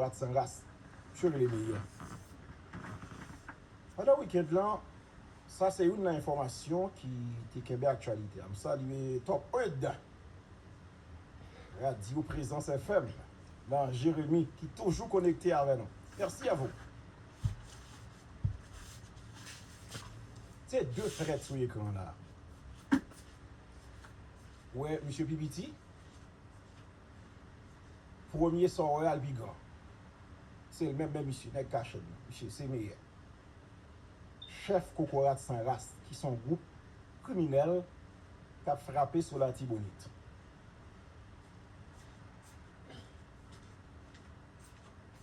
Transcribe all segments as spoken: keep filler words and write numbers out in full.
Rat san ras. Misye rele Meyè. Pandan wikenn lan, sa se youn nan enfòmasyon ki te kenbe aktyalite a. M salye Top Red, Radio Prezans F M, nan Jeremi, ki toujou konekte avè nou. Mèsi a vou. Se de trèt sou ekran la. Ou wè, misye pi piti. Premye sa w wè a, l pi gran. Se l menm, men misye, nèg kachèt nan. Misye, se Meyè. Chèf Kokorat San Ras, ki se yon gwoup kriminèl k ap frape sou Latibonit.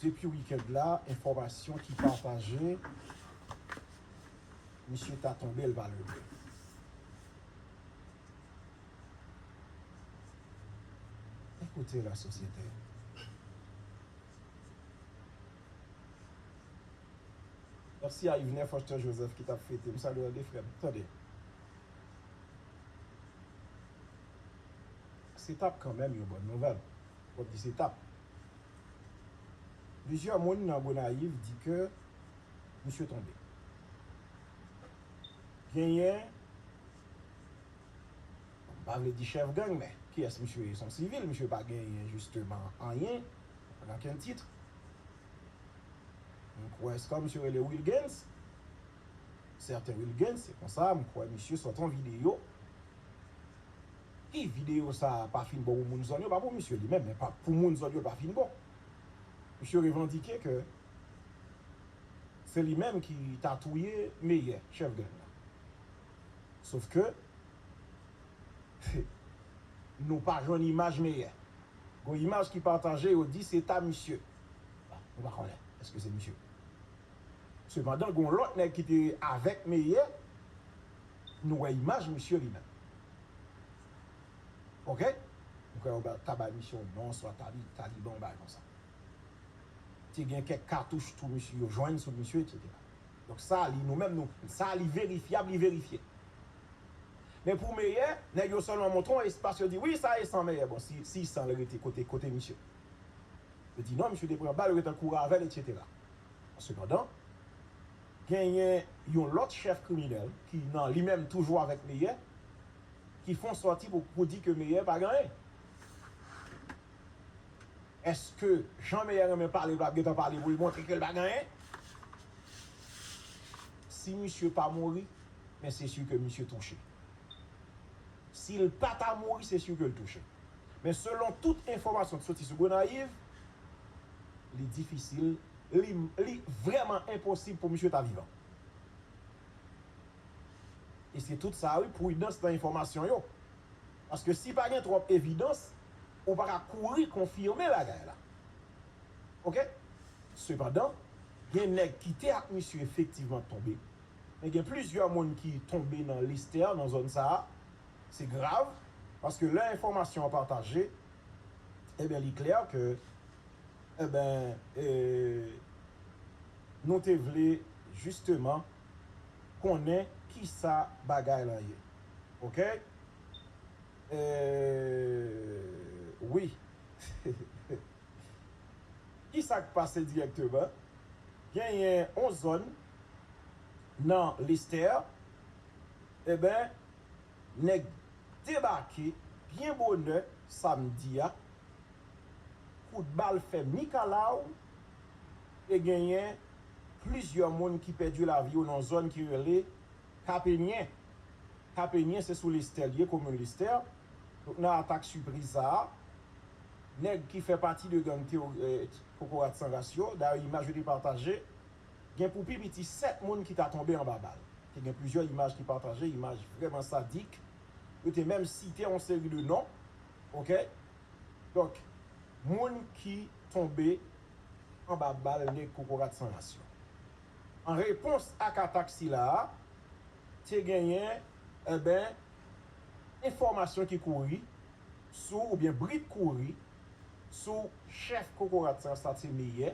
Depi wikenn la, enfòmasyon ki pataje, misye ta tonbe, l pa leve. Écoutez la société. Mèsi a Yvener Foster Joseph ki t ap fete. M salye w de frè m. Tande. Se t ap kanmenm yon bòn nouvèl. W ap di se t ap. Plizyè moun nan Gonayiv di ke misye tonbe. Genyen, m pa vle di chèf gang, men kiyès misye ye? Se yon sivil, misye pa genyen jisteman anyen, ankenn tit. M kwè, èske misye rele Wilgens? Sèten Wilgens, se konsa, m kwè misye sòti yon videyo. Ki videyo sa a pa fin bon pou moun zòn yo, pa pou misye li menm, men pa, pou moun zòn yo, l pa fin bon. Misye revandike ke se li menm ki ta touye Meyè, chèf gang nan. Sof ke, nou pa jwenn imaj Meyè. Gon imaj ki pataje, yo di se ta misye. Nou pa konnen èske se misye. Sepandan, gon lòt nèg ki te avèk Meyè, nou wè imaj misye li menm. Oke? Nou kwè yo ba-, ta bay misye yon non, swa tali-, taliban, yon bagay konsa. Te gen kèk katouch tou misye, yo jwenn sou misye, etsetera. Donk sa, li, nou menm, nou, sa, li verifyab, li verifye. Men pou Meyè, nèg yo sèlman montre yon espas, yo di, wi, sa e san Meyè. Bon, si, si san l rete kote, kote misye? Yo di, non, misye te pran bal, yo te kouri avè l, etsetera. Sepandan, genyen yon lòt chèf kriminèl ki nan li menm toujou avèk Meyè, ki fè yon sòti pou, pou di ke Meyè pa gen anyen. Èske jan Meyè renmen pale, l ap gentan pale pou l montre ke l pa gen anyen? Si misye pa mouri, men se si ke misye touche. Si l pa ta mouri, se si ke l touche. Men selon tout enfòmasyon ki soti sou Gonayiv, li difisil, li, li vrèman enposib pou misye ta vivan. E se tout sa, wi, pridans nan enfòmasyon yo. Paske si pa gen twòp evidans, ou pa ka kouri konfime bagay la. Oke? Sepandan, gen nèg ki te ak misye efektivman tonbe. Men gen plizyè moun ki tonbe nan Lestè, nan zòn sa a. Se grav, paske lè enfòmasyon an pataje, ebyen, li klè ke, ebyen, e, nou te vle jisteman konnen kisa bagay lan ye. Oke? E, wi. Kisa k pase dirèkteman? Genyen yon zòn nan Lestè, ebyen, nèg debake byen bonè samdi a, kout bal fè mikalaw, e genyen plizyè moun ki pèdi lavi yo nan zòn ki rele Kapenyen. Kapenyen, se sou Lestè l ye, komin Lestè. Donk, nan atak sipriz sa a, nèg ki fè pati de gang tewori-, eh, Kokorat San Ras yo, dayè, imaj yo te pataje, gen pou pi piti sèt moun ki ta tonbe anba bal. Te gen plizyè imaj ki pataje, imaj vrèman sadik. Yo te menm site yon seri de non. Oke? Donk, moun ki tonbe anba bal nèg Kokorat San Ras yo. An repons ak atak sila a, te genyen, enben, enfòmasyon ki kouri sou, oubyen bri k kouri sou chèf Kokorat San Ras la, se Meyè,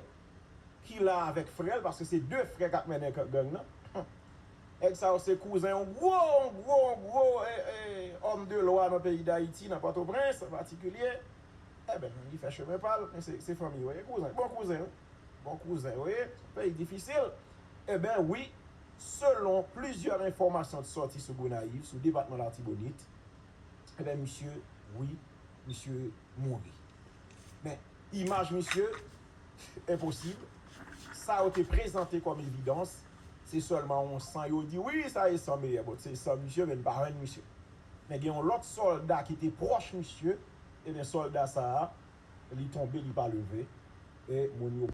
ki la avèk frè l, paske se de frè k ap mennen gang nan. Nèg sa yo se kouzen yon gwo, yon gwo, yon gwo, e, e, òm de lwa nan peyi Dayiti, nan Pòtoprens an patikilye. Ebyen, li fè chemen pa l, men se, se fanmi yo ye, kouzen. Bon kouzen, wi. Bon kouzen, wi. Peyi difisil. Ebyen, wi, selon plizyè enfòmasyon ki sòti sou Gonayiv, sou depatman Latibonit, ebyen, misye, wi, misye mouri. Men, imaj misye, enposib. Sa yo te prezante kòm evidans, se sèlman yon san yo di, wi, sa e san Meyer, but se san misye, men n pa jwenn misye. Men gen yon lòt sòlda ki te pwòch misye, ebyen, sòlda sa a, li tonbe, li pa leve, e moun yo